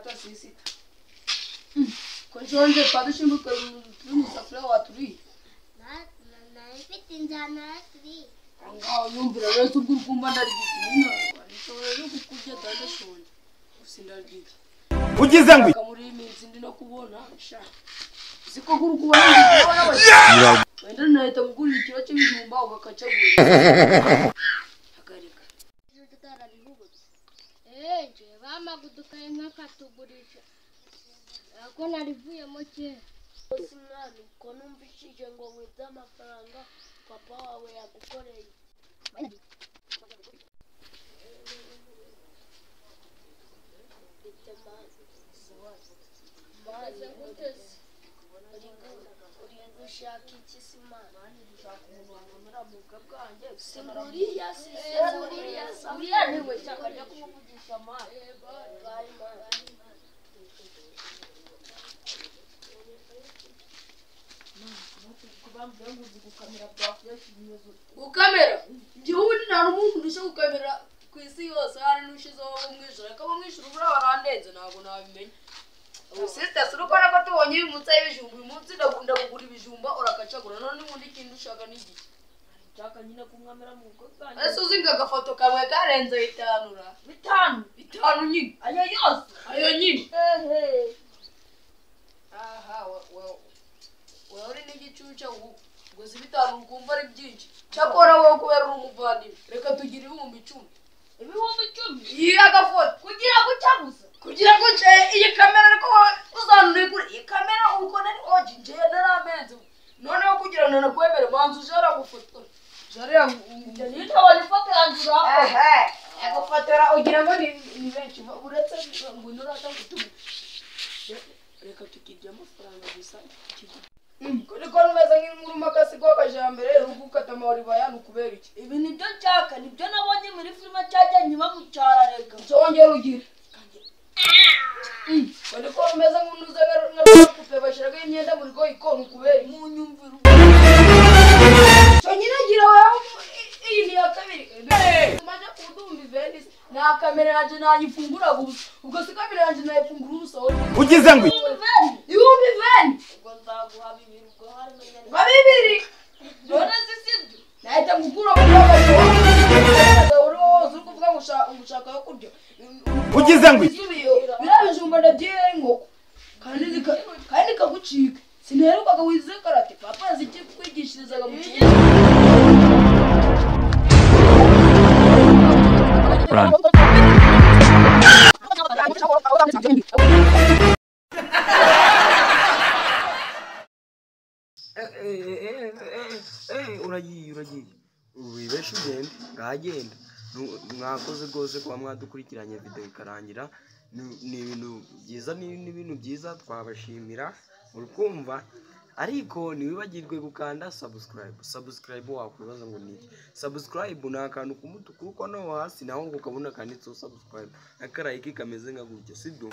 Rata sisita. Ko nshonje padushinguka turi mu safuriya waturiye. Mfite inzara naraturiye. Ngaho yumvira rero ubwo uri kumva ndarya iki? Nshobora no kukurya ndashonje. Gusa ndarya iki? Ugize ngo muri iyi minsi ndi no kubona sha. Siko kuri kubona ndi. Wenda nahita kugurira ikiro cy'ibijumba ugakacagura. Hagarika. Eje bamagudukaye nkakatugurisha. Ako narivuyemo kera. Mwana ko numvishije ngo wize amafaranga papa wawe yagukoreye. Uri gushaka iki se mwana? Singuriya singuriya Uriya niwe cyangwa ajya kumuvugisha mwana. Gukamera igihugu nta n'umuntu urusha gukamera ku isi yose, hari n'ushizeho bo mwijuru, ariko abo mwijuru buriya barandenze ntabwo nabimenya. Ubu sister si urukora ko tubonye uyu munsi y'ibijumba, uyu munsi ndakunda kugura ibijumba urakacagura, none ubundi ikindi ushaka ni igiki? Nshaka nyine kunkamera mu bukwe bwanjye. Ese uzi ngo agafoto kamwe karenze 5 ra? 5? 5 nyine. Ayo yose? Ayo nyine. Ehe. Aha, wowe uri n'igicucu ubwo si 5 ukumva ari byinshi. Cyakora wowe kubera uri umuvandimwe, reka tugire 10,000. 10,000? Iyi agafoto. Kugira ngo uce gusa? Kugira ngo nce iyi kamera ariko uzanure kure. Iyi kamera uko nari oje nje naramenze. Noneho kugira ngo nakwemere banzu ujara gufotora. Jariya nitaba ifoto yanjye uraho. Ehe. Agufotora ugira ngo ni benshi uretse ngo nurata gutuma. Reka tukirya amafaranga gusa. Kuri ko numeze nk'inkuru makasi kwa kajambere rugukata amariba yanu kubera iki? Ibi nibyo nshaka, nibyo nabonye muri filime cyajya nyuma mu cyararega. Nzongera ugira. Kuri ko numeze nk'unuze nka bashiraga imyenda muri go ikonu kubera mu nyumviro. Cyo nyine gira wawe iyi ni ya kabiri. Maje kudumba Venice na kamera yanje nayifungura gusa. Ubwo si kamera yanje nayifungura umusoro. Ugize ngo Ibihumbi 20. Ubwo nzaguha 2 ubwo hari menya. Ba 2. None sibyo. Nahita ngukura mu bwabo. Uri wose uri kuvuga ngo ushaka yo kurya. Ugize ngo biriya bijumba ndabyiye inkoko. Kandi kagucika. Sinaherukaga wize karate. Papa azi iki kwigishirizaga mu kigo. Run. Uragiye wibeshe ugende ngagenda. Mwakoze rwose kuba mwadukurikiranye video ikarangira. Ni ibintu byiza, ni ibintu byiza twabashimira urukumva, ariko ntiwibagirwe gukanda subscribe. Subscribe wakwibaza ngo ni iki? Subscribe ni akantu k'umutuku uko no hasi naho ngo ukabona kanditseho subscribe n'akarayiki kameze nka gutya, sibyo?